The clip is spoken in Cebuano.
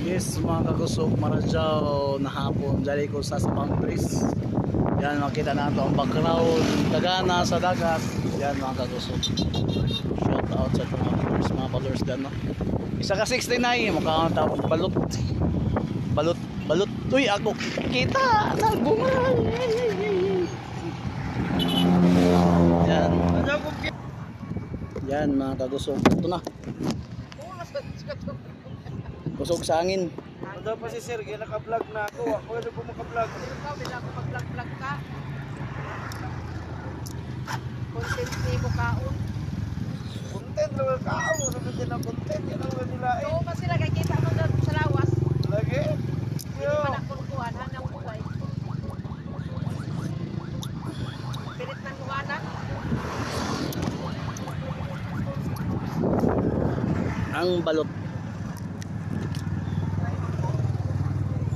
Yes, mga kakusog, maradyaw na hapon. Dali ko sa Pangtris. Yan, makita na ito ang background. Tagana sa dagat. Yan, mga kakusog. Shout out sa itong mga viewers, mga followers dyan, no? Isa ka 69, mukha kang tawag balot. Balot, balot. Uy, ako, kita! Nagbunga! Yan. Yan, mga kagusog. Ito na. Kusog sa hangin. Ano pa si Sir, kaya naka-vlog na ako. Ako na po maka-vlog. Ikaw, bila ko mag-vlog-vlog ka. Content ni mo kaon. Content lang ka. Ako sa din ang content. Yan ang nila eh. Oo, man sila kay kita man daw sa lawas. Lagi. Hindi Yo. man ako kuhan, hanang buhay. Pilit ng luwana. Ang balot.